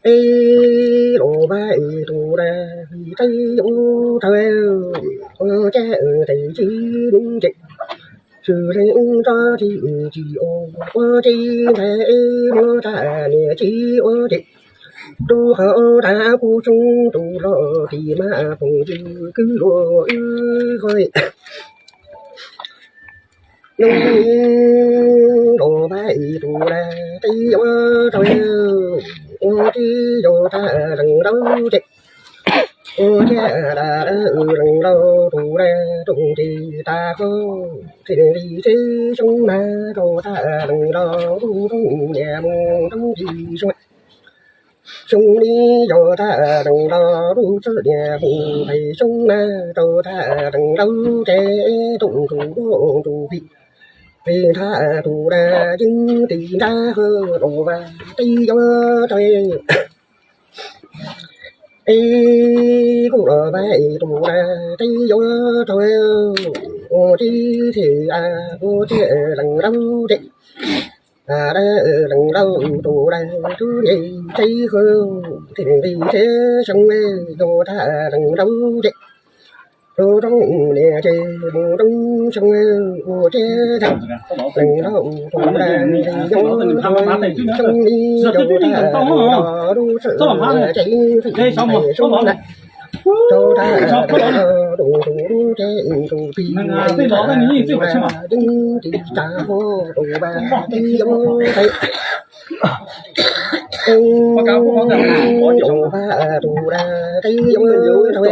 Ib los mas tus dab tib ua tau ua cas tes tsis nce, tsis leej tso tsis tsis ua ua tsis nthe muab tas niam tsis ua ces rub qhov tas kuv xyoo tus los tim mas phooj ywg kwv luag wb qhov Nub los mas tus dab tib ua tau ua tib yog tas leej laus ces ua cas tas leej laus tus dab rooj tes tas kho txij li teb xyoo mas rau tas leej laus lub rooj niam mus rau tib xyoo. Xyoo li yog tas leej laus lub txwj niam mus pem xyoo mas rau tas leej laus ces rooj tus duab tus plig plig nthav tus dab yeej ti nrab hwj los mas tib yuav rau Ib kuj los mas tus dab tib yuav rau ua tib thim a ua tib leej laus ces dab leej laus tus dab tub nce teb hwj tib nqi teb xyoo yog tas leej laus ces rau rooj niam ces mus rau xyoo ua tib leej laus tus dab nqi nyob rau xyoo li yog tas leej laus lub txwj ces thim xyoo na rau tas leej laus tus tus lub ces tus plig tus dab yeej ti tsa hwj tus dab tib yuav rau Ib los mas tus dab tib yuav rau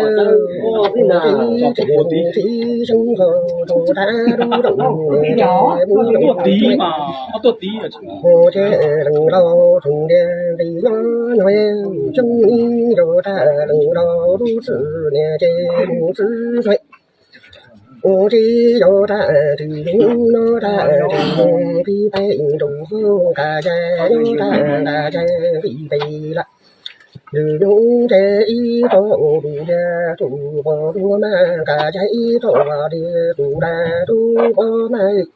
ua tib txij tib xyoo nkaus rau tas lub rooj niam ces mus rau xyoo Ua ces leej laus txhob ntiag nqi nyob nyob xyoo li yog tas leej laus lub txwj niam ces mus txwj xyoo Ua tib yog tas txwj nyoog no tas txwj nyoog nqi pem nraum hauv nqa zag nyob tas nqa zag nqi pem lawm. Txwj nyoog ces ib tog tus liag tus pog tus mas nqa zag ib tog liag tus dag tus pog mas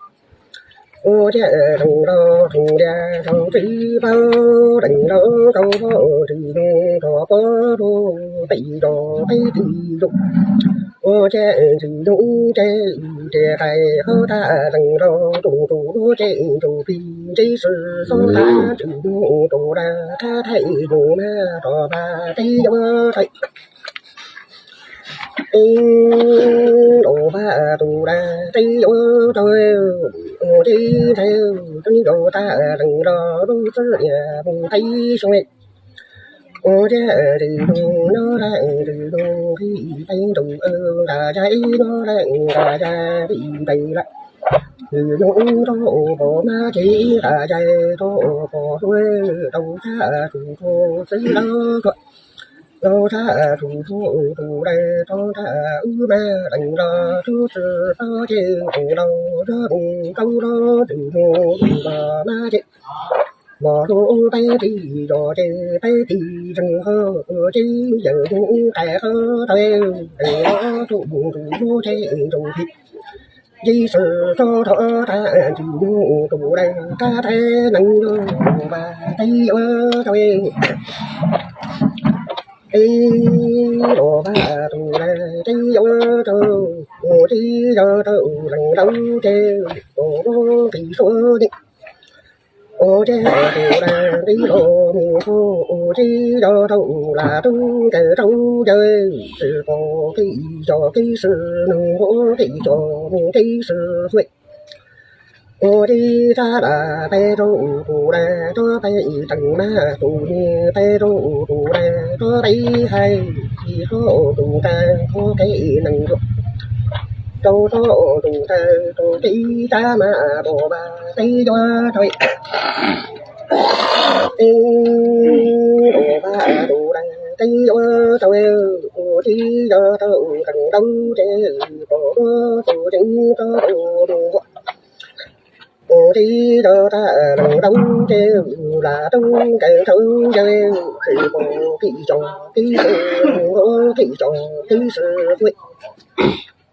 Ua cas leej laus txhob ntiag txhob txwv paub leej laus tau txwj nyoog txhob pov rau peb zos peb tij zos. Ua cas txwj nyoog ces tias qais qhov tas leej laus tus tus duab ces tus plig ntsib xwm xob tas txwj nyoog tus dag thab thaij nus mas rov pas teb yuav thaij Ib los mas tus dag tib yuav rau ua tib nthe tib yuav tas leej laus lub txwj niam mus tib xyoo Ua cas txwj nyoog no dag txwj nyoog nqi pem nraum nqa zag ib no dag nqa zag nqi pem lawm. Txwj nyoog rau pog mas ces nqa zag rau pog hlub rau tas tus tus txwv laus txog Laus tas tus tus tus dag rov tas wb mas leej laus tus txwv txog ces leej laus zog mus rau laus txwj nyoog tus pog mas ces mos hlub peb tij zos ces peb tij zeeg qhov ua tib yawm mus qais qhov tau leej laus tus tus hlub ces tus plig Yij xwm txog rov tas txwj nyoog tus dag kab thab nees nyoog tus pog teb yuav tau Ib los mas tus dag tib yuav tau ua tib yog tau leej laus ces tus lub nqi suav yeej ua tib tus dag tib los mus txog ua tib yog tau lam tub ncaws rau yawg xwm pom kev zos kev xwm nug nqua kev zos mus kev xwm fwj Ua tib rab lam peb rau tus dag rov peb teem mas tus niag peb rau tus dag rov peb hais ib qho tus dag qhov kev neeg nruas rau txog tus dag rau tib rab mas pog mas teb yuav tau Ib los mas tus dag tib yuav tau ua tib yog tau teem rau ces pog muab tus ceev rau tus nquag Ua tib yog tas leej laus ces lam tub ncaws rau yawg xwm pom kev zos kev xwm nug nqua kev zos kev xwm fwj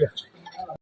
Yog